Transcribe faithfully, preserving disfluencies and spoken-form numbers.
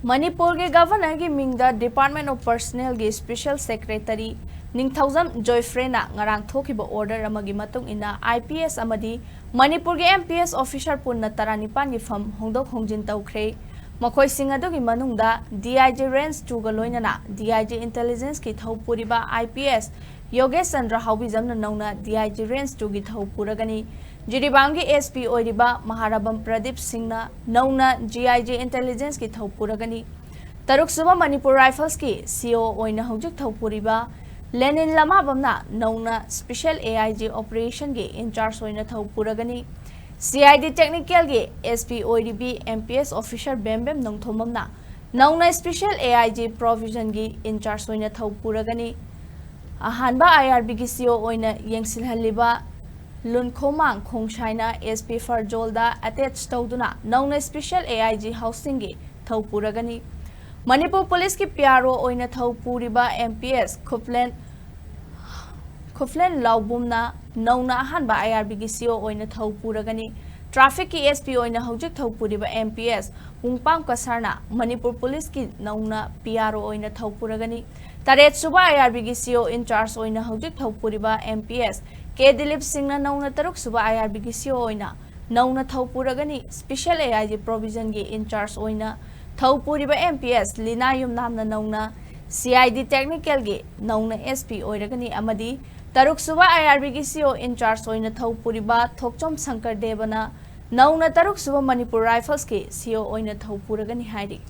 ꯃꯅꯤꯄꯨꯔꯒꯤ ꯒꯚꯔꯅꯔꯒꯤ ꯃꯤꯡꯗ Department of Personnelꯒꯤ Special Secretary ꯅꯤꯡꯊꯧꯖꯝ ꯖꯣꯏꯐ꯭ꯔꯦꯅ ꯉꯔꯥꯡ ꯊꯣꯛꯈꯤꯕ order ꯑꯃꯒꯤ ꯃꯇꯨꯡ ꯏꯟꯅ, I P S ꯑꯃꯗꯤ ꯃꯅꯤꯄꯨꯔꯒꯤ M P S officer ꯄꯨꯟꯅ ꯇꯔꯥꯅꯤꯄꯥꯟꯒꯤ ꯐꯝ ꯍꯣꯡꯗꯣꯛ ꯍꯣꯡꯖꯤꯟ ꯇꯧꯈ꯭ꯔꯦ꯫ ꯃꯈꯣꯏꯁꯤꯡ ꯑꯗꯨꯒꯤ ꯃꯅꯨꯡꯗ D I G Range twoꯒ ꯂꯣꯏꯅꯅ D I G Intelligenceꯀꯤ ꯊꯧ ꯄꯨꯔꯤꯕ I P S ꯌꯣꯒꯦꯁ ꯆꯟꯗ꯭ꯔ ꯍꯥꯎꯕꯤꯖꯝꯅ ꯅꯧꯅ D I G Range twoꯒꯤ ꯊꯧ ꯄꯨꯔꯒꯅꯤ꯫ ꯖꯤꯔꯤꯕꯥꯝꯒꯤ S P ꯑꯣꯏꯔꯤꯕ ꯃꯍꯥꯔꯥꯕꯝ ꯄ꯭ꯔꯗꯤꯞ ꯁꯤꯡꯅ ꯅꯧꯅ G I G Intelligenceꯀꯤ ꯊꯧ ꯄꯨꯔꯒꯅꯤ꯫ ꯇꯔꯨꯛꯁꯨꯕ ꯃꯅꯤꯄꯨꯔ Riflesꯀꯤ C O ꯑꯣꯏꯅ ꯍꯧꯖꯤꯛ ꯊꯧ ꯄꯨꯔꯤꯕ ꯂꯦꯅꯤꯟ ꯂꯃꯥꯕꯝꯅ ꯅꯧꯅ Special A I G Operationꯒꯤ in charge ꯑꯣꯏꯅ ꯊꯧ ꯄꯨꯔꯒꯅꯤ꯫ C I D Technicalꯒꯤ S P ꯑꯣꯏꯔꯤꯕꯤ M P S officer ꯕꯦꯝꯕꯦꯝ ꯅꯣꯡꯊꯣꯝꯕꯝꯅ ꯅꯧꯅ Special A I G Provisionꯒꯤ in charge ꯑꯣꯏꯅ ꯊꯧ ꯄꯨꯔꯒꯅꯤ꯫ ꯑꯍꯥꯟꯕ I R Bꯒꯤ C O ꯑꯣꯏꯅ ꯌꯦꯡꯁꯤꯜꯍꯜꯂꯤꯕ ꯂꯨꯟꯈꯣꯃꯥꯡ ꯈꯣꯡꯁꯥꯏꯅ S P ꯐꯔꯖꯣꯜꯗ attach ꯇꯧꯗꯨꯅ ꯅꯧꯅ Special A I G Housingꯒꯤ ꯊꯧ ꯄꯨꯔꯒꯅꯤ꯫ ꯃꯅꯤꯄꯨꯔ ꯄꯨꯂꯤꯁꯀꯤ P R O ꯑꯣꯏꯅ ꯊꯧ ꯄꯨꯔꯤꯕ M P S ꯈꯨꯞꯂꯦꯟ, ꯈꯨꯞꯂꯦꯟ ꯂꯥꯎꯕꯨꯝꯅ ꯅꯧꯅ ꯑꯍꯥꯟꯕ I R Bꯒꯤ C O ꯑꯣꯏꯅ ꯊꯧ ꯄꯨꯔꯒꯅꯤ꯫ Trafficꯀꯤ S P ꯑꯣꯏꯅ ꯍꯧꯖꯤꯛ ꯊꯧ ꯄꯨꯔꯤꯕ M P S ꯄꯨꯡꯄꯥꯝ ꯀꯁꯥꯔꯅ ꯃꯅꯤꯄꯨꯔ ꯄꯨꯂꯤꯁꯀꯤ ꯅꯧꯅ P R O ꯑꯣꯏꯅ ꯊꯧ ꯄꯨꯔꯒꯅꯤ꯫ ꯇꯔꯦꯠꯁꯨꯕ I R Bꯒꯤ C O in charge ꯑꯣꯏꯅ ꯍꯧꯖꯤꯛ ꯊꯧ ꯄꯨꯔꯤꯕ M P S K Dilip ꯁꯤꯡꯅ ꯅꯧꯅ ꯇꯔꯨꯛꯁꯨꯕ I R Bꯒꯤ C O ꯑꯣꯏꯅ ꯅꯧꯅ ꯊꯧ ꯄꯨꯔꯒꯅꯤ꯫ Special A I G Provisionꯒꯤ in charge ꯑꯣꯏꯅ ꯊꯧ ꯄꯨꯔꯤꯕ M P S ꯂꯤꯅꯥ ꯌꯨꯝꯅꯥꯝꯅ ꯅꯧꯅ C I D Technicalꯒꯤ ꯅꯧꯅ S P ꯑꯣꯏꯔꯒꯅꯤ ꯑꯃꯗꯤ ꯇꯔꯨꯛꯁꯨꯕ I R Bꯒꯤ C O in charge ꯑꯣꯏꯅ ꯊꯧ ꯄꯨꯔꯤꯕ ꯊꯣꯛꯆꯣꯝ ꯁꯪꯀꯔ ꯗꯦꯕꯅ ꯅꯧꯅ ꯇꯔꯨꯛꯁꯨꯕ ꯃꯅꯤꯄꯨꯔ Riflesꯀꯤ C O ꯑꯣꯏꯅ ꯊꯧ ꯄꯨꯔꯒꯅꯤ ꯍꯥꯏꯔꯤ꯫